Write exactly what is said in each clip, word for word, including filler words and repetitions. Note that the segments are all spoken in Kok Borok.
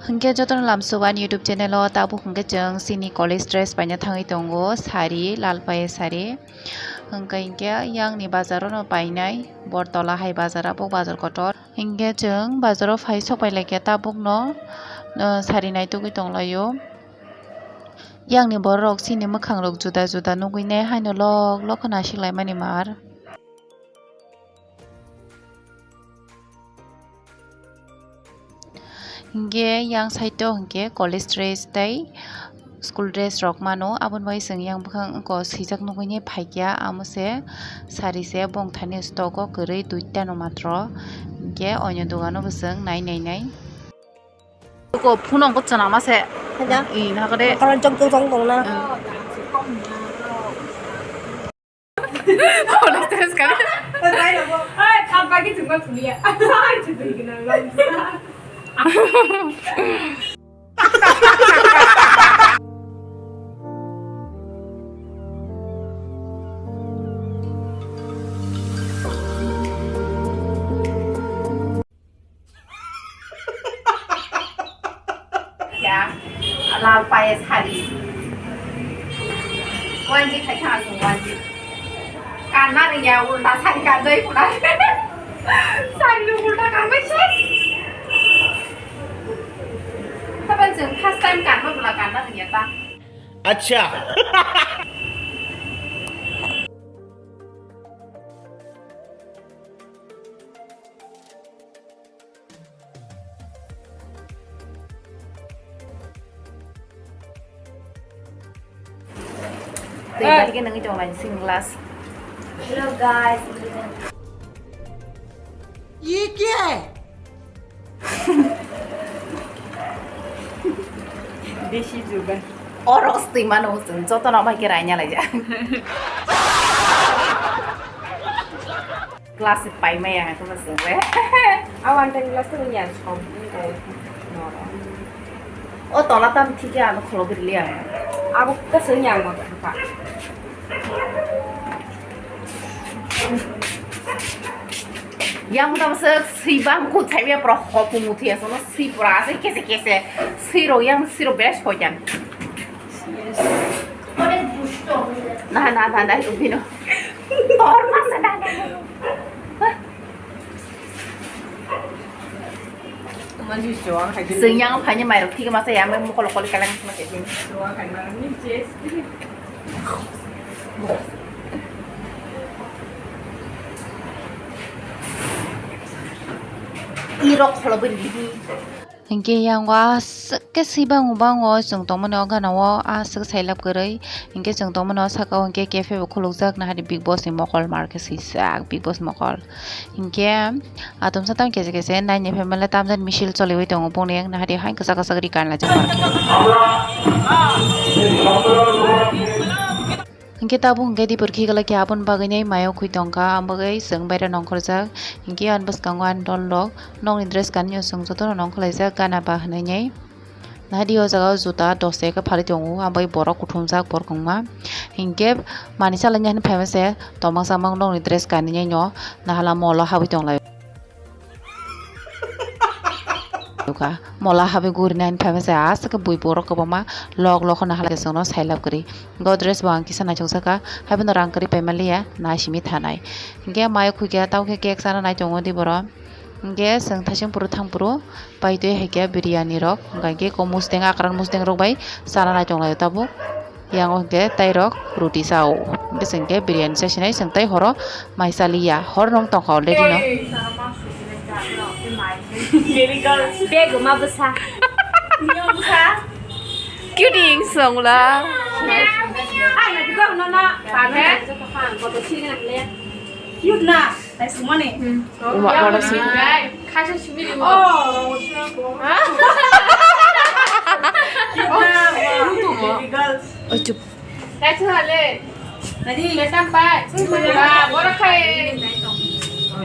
Hwnkhe jotono lamsuk ani YouTube channel o, tabuk hwnkhe chwng chini college dress paina thangwi tongo, sari, lal paye sari. Hwnkhe, hwnkhe yang ni bazar o no painai, Bortola hai bazar, abo bazar kotor. Hwnkhe chwng bazar o phai sok pai laikha, tabuk no, uh, sari naitugwi tonglaio. Yang ni borok rok chini mwkhang rok juda juda nugwi nai, haino lok lok khe naisik lai mani mar. Hingke yang side o hingke college dress tei school dress rok mano, aboni bai chwng yang bwkhang ongko swijak nugwi phaikya, amo se sari se bongthani stock o kwrwi duita no matro, hingke oino dogano bo chwng nai nai nai. Ko phone ongko chwna ma se. Haja. I, nahakade. Karon chok chok chok tong na. College dress kan. Ai, thamba ki chungma chungya. Ai, chungma chungya. Ya, lal paye sari. Wanji khai kha asung wanji. Kanna ringya ulta sari kanjai pura. Sari ulta kanbai se. Kapan chwng first time kanma bula kanna ringya ta. Acha. Tei bari khe nangwi tong lai sing glass. Hello guys. Ye kya hai? Desi jugan. Oro stwi mano chwng jotono bai khe raina laijak. Glass paimaya khe bwswk le. A one time glass to ya sob. O tola tam thik ya, ano khulogwi rwliya. Abo ta seng ya mo ta. Yang ta bwswk swi bang ku thaiya pro hopu muthi asono swi pura ase kese kese. Swi ro yang swi ro best hojan. Nah, nah, nah, nah, ubino. Tor masa dah. Chwng yang phaini mairok thik masa ya, mai mokol kol kalang masa ya. Irok kholo bini. Hinkhe yang o aswk khe swi bango bango chwng tongmani o gana o aswk sailab kwrwi. Hinkhe chwng tongmani o saka o hinkhe cafe bo khulukjak, nahadi Bigg Boss ni mokol mar khe swijak, Bigg Boss mokol. Hinkhe atomsa tamo kese kese naini phaimale tamjani misil choliwi tongo, bongni yak nahadi hai kwchak kwchak ri kanlaijak mar khe. Hinkhe tabuk hinkhe dipor khiklai khe aboni bagwi nai mayo khwi tongkha, ang bagwi chwng baire nongkhorjak. Hinkhe ani bwskango ani dol rok nokni dress kanwi o chwng jotono nongkhorlaijak gana ba hwnwi nai. Nahadi o jaga o juta dos taka phalwi tongo, ang bagwi borok kuthumjak borok wngma. Hinkhe manwi chalaina hinwi phaima se tomang chamang nokni dress kanwi nai no nahala molo habwi tonglaio. Duka mola habi guri nai phaima se aswk bui borok kwbangma lok lok no halai chwngno sailab kwrwi. Go dress bo ang kisa naithok saka, haibino rang kwrwi paima liya, nai simi thanai. Hinkhe mayo khukya tamo khe cake sana nai tongo di borok. Hinkhe chwng thaising phuru thang phuru paitwi hai khe biryani rok, hinkhe ko musteng akran musteng rok bai sana nai tonglaio tabuk. Yang o hinkhe tairok roti sao. Hinkhe chwng khe biryani chasinai, chwng tai horo mai chaliya. Hor nong tongkha already no. Bego ma bwsa. Kiting songla. Ai, na, no, no, no. Cute na. Naisingmani. Hmm. Uma, oro si. Khasa simi di mo. Oh. Ha? Lutu mo. Baby girls. Oh, chup. Kaisa hale. Nadi. Ketam pai. Ba, boro khai.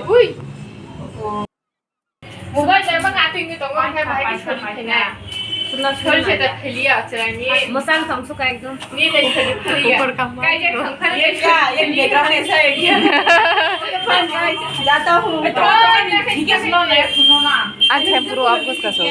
Ui. Mobile jai bang ating ni tongo, hai bai ki sori khena. Sori se ta kheliya, chirani. Mosang tong suka ekdom. Ni le sori kheliya. Kai je khang khang. Ye ka, ye background aisa hai kya? Jata hu. Thik hai, suno na, suno na. Acha, puro aap kuch ka so.